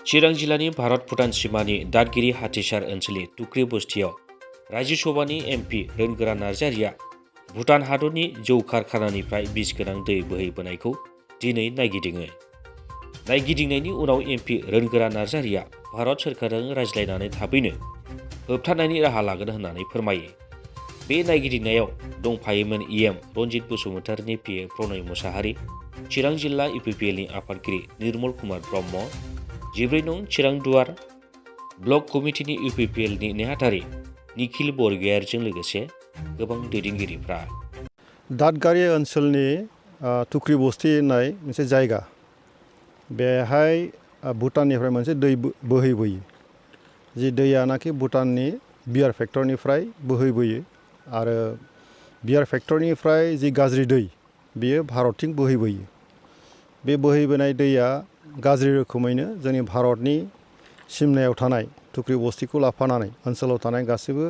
चिरां जिल्लानि भारत भुटान सिमानि दादगिरि हाथिसार ओनसोलनि टुक्रि बस्तियाव रायजो सभानि एमपि रोनगोरा नार्जारिया भुटान हादरनि जौ कारखानानिफ्राय बिस गोनां दै बोहैबोनायखौ दिनै नायगिदिङो। नायगिदिंनायनि उनाव एमपि रोनगोरा नार्जारिया भारत सोरखारजों रायज्लायनानै थाबैनो होबथानायनि राहा लागोन होननानै फोरमायो। बे नायगिदिंनायाव दंफायोमोन इएम रन्जित बसुमतारीनि पिए प्रनय मुसाहारि, चिरां जिल्ला इउपिपिएलनि आफादगिरि निर्मल कुमार ब्रह्म, 14 नं चिरां दुवार ब्लक कमिटिनि इउपिपिएलनि नेहाथारि निखिल बरगयारीजों लोगोसे गोबां दैदेनगिरिफ्रा। दादगारि ओनसोलनि टुक्रि बस्ति होननाय मोनसे जायगा, बेहाय भुटाननिफ्राय मोनसे दै बोहैबोयो। जि दैयानाखि भुटाननि बियार फेक्टरनिफ्राय बोहैबोयो आरो बियार फेक्टरनिफ्राय जि गाज्रि दै बेयो भारतथिं बोहैबोयो। बे बोहैबोनाय दैया गाज्रि रोखोमैनो जोंनि भारतनि सिमनायाव थानाय टुक्रि बस्तिखौ लाफानानै ओनसोलाव थानाय गासैबो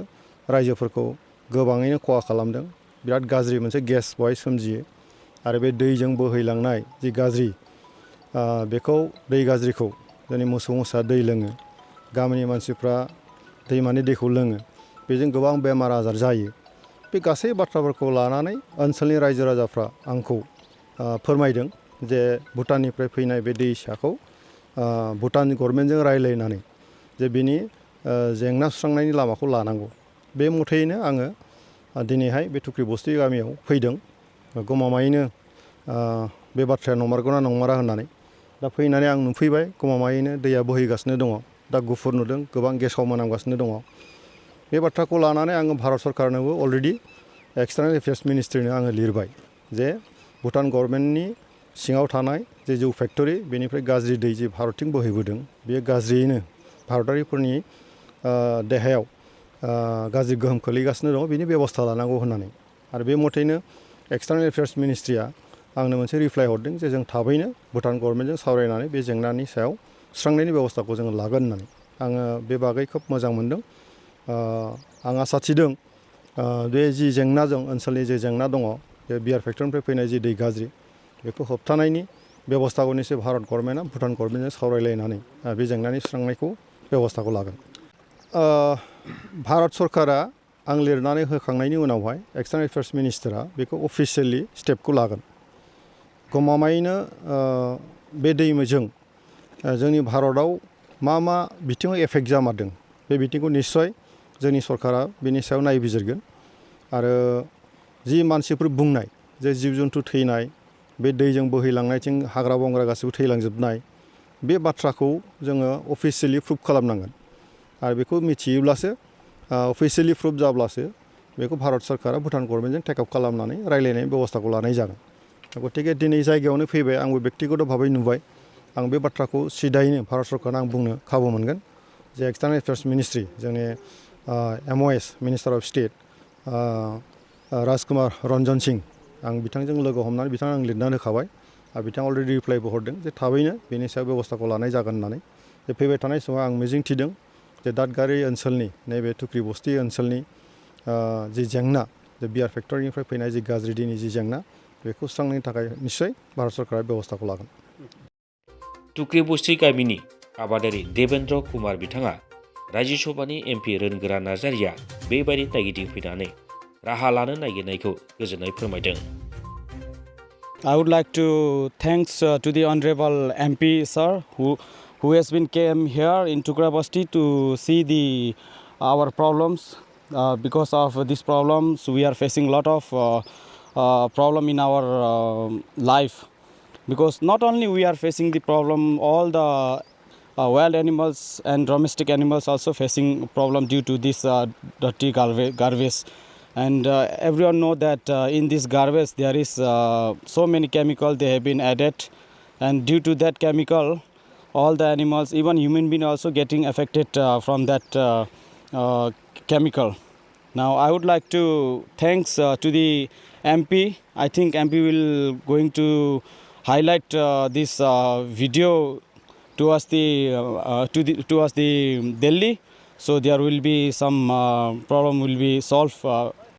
रायजोफोरखौ गोबाङैनो खहा खालामदों। बिराद गाज्रि मोनसे गेस बहाय सोमजियो आरो बे दैजों बोहैलांनाय जि गाज्रि बेखौ दै गाज्रिखौ जोंनि मोसौ मोसा दै लोङो, गामिनि मानसिफ्रा दैमानि दैखौ लोङो, बेजों गोबां बेमार आजार जायो। बे गासै बाथ्राफोरखौ लानानै ओनसोलनि रायजो राजाफ्रा आंखौ फोरमायदों जे भुटाननिफ्राय फैनाय बे दैसाखौ भुटान गभर्नमेन्टजों रायज्लायनानै जे बिनि जेंना सुस्रांनायनि लामाखौ लानांगौ। बे मथेयैनो आङो दिनैहाय बे टुक्रि बस्ति गामियाव फैदों। गमामायैनो बे बाथ्राया नंमारगौना नंमारा होननानै दा फैनानै आं नुफैबाय गमामायैनो दैया बोहैगासिनो दङ। दा गुफुर नुदों, गोबां गेसाव मोनामगासिनो दङ। बे बाथ्राखौ लानानै आङो भारत सरकारनोबो अलरेडि एक्सटार्नेल एफेयार्स मिनिस्ट्रिनो आङो लिरबाय जे भुटान गभर्नमेन्टनि सिङाव थानाय जे जौ फेक्टरि बेनिफ्राय गाज्रि दै जे भारतथिं बोहैबोदों बेयो गाज्रियैनो भारतारिफोरनि देहायाव गाज्रि गोहोम खोलैगासिनो दङ, बिनि बेबस्था लानांगौ होननानै। आरो बे मथेनो एक्सटार्नेल एफेयार्स मिनिस्ट्रिया आंनो मोनसे रिप्लाइ हरदों जे जों थाबैनो भुटान गभर्नमेन्टजों सावरायनानै बे जेंनानि सायाव सुस्रांनायनि बेबस्थाखौ जोङो लागोन होननानै। आङो बे बागै खोब मोजां मोनदों। आं आसा थिदों बे जि जेंनाजों ओनसोलनि जे जेंना दङ, बे बियार फेक्टरिनिफ्राय फैनाय जि दै गाज्रि बेखौ होबथानायनि बेबस्थाखौ निश्चय भारत गभर्नमेन्टआ भुटान गभर्नमेन्टजों सावरायलायनानै बे जेंनानि सुस्रांनायखौ बेबस्थाखौ लागोन। भारत सरकारा आं लिरनानै होखांनायनि उनावहाय एक्सटार्नेल एफेयार्स मिनिस्टारा बेखौ अफिसियेलि स्टेपखौ लागोन। गमामायैनो बे दैजों जोंनि भारतआव मा मा बिथिङाव एफेक्ट जामारदों बे बिथिंखौ निस्सय जोंनि सरकारा बेनि सायाव नायबिजिरगोन। आरो जि मानसिफोर बुंनाय जे जिब जुन्थु थैनाय, बे दैजों बोहैलांनायथिं हाग्रा बंग्रा गासैबो थैलांजोबनाय, बे बाथ्राखौ जोङो अफिसियेलि प्रुभ खालामनांगोन। आरो बेखौ मिथियोब्लासो अफिसियेलि प्रुभ जाब्लासो बेखौ भारत सरकारा भुटान गभर्नमेन्टजों टेकआप खालामनानै रायज्लायनायनि बेबस्थाखौ लानाय जागोन। गतिके दिनै जायगायावनो फैबाय, आंबो बेक्तिगत भाबै नुबाय। आं बे बाथ्राखौ सिदायैनो भारत सरकारनो आं बुंनो खाबु मोनगोन जे एक्सटार्नेल एफेयार्स मिनिस्ट्रि जोंनि MOS मिनिस्टार अफ स्टेट राजकुमार रन्जन सिं, आं बिथांजों लोगो हमनानै बिथाङा आं लिरनानै होखाबाय आरो बिथाङा अलरेडि रिप्लाइबो हरदों जे थाबैनो बेनि सायाव बेबस्थाखौ लानाय जागोन होननानै। जे फैबाय थानाय समाव आं मिजिं थिदों जे दादगारि ओनसोलनि नैबे टुक्रि बस्ति ओनसोलनि जि जेंना, जे बियार फेक्टरिनिफ्राय फैनाय जि गाज्रि दैनि जि जेंना, बेखौ सुस्रांनायनि थाखाय निस्सय भारत सरकारा बेबस्थाखौ लागोन। टुक्रि बस्ति गामिनि आबादारि देवेन्द्र कुमार बिथाङा रायजो सभानि एमपि रोनगोरा नार्जारिया बेबायदि नायगिदिंफैनानै राहा लानो नागिरनायखौ गोजोननाय फोरमायदों। I would like to thanks to the honorable MP sir who has been came here in Tukra Basti to see our problems. Because of these problems we are facing a lot of problem in our life, because not only we are facing the problem, all the wild animals and domestic animals also facing problem due to this dirty garbage. And everyone know that in this garbage there is so many chemicals they have been added, and due to that chemical all the animals, even human being also getting affected from that chemical. Now I would like to thanks to the MP. I think MP will going to highlight this video towards the Delhi, so there will be some problem will be solved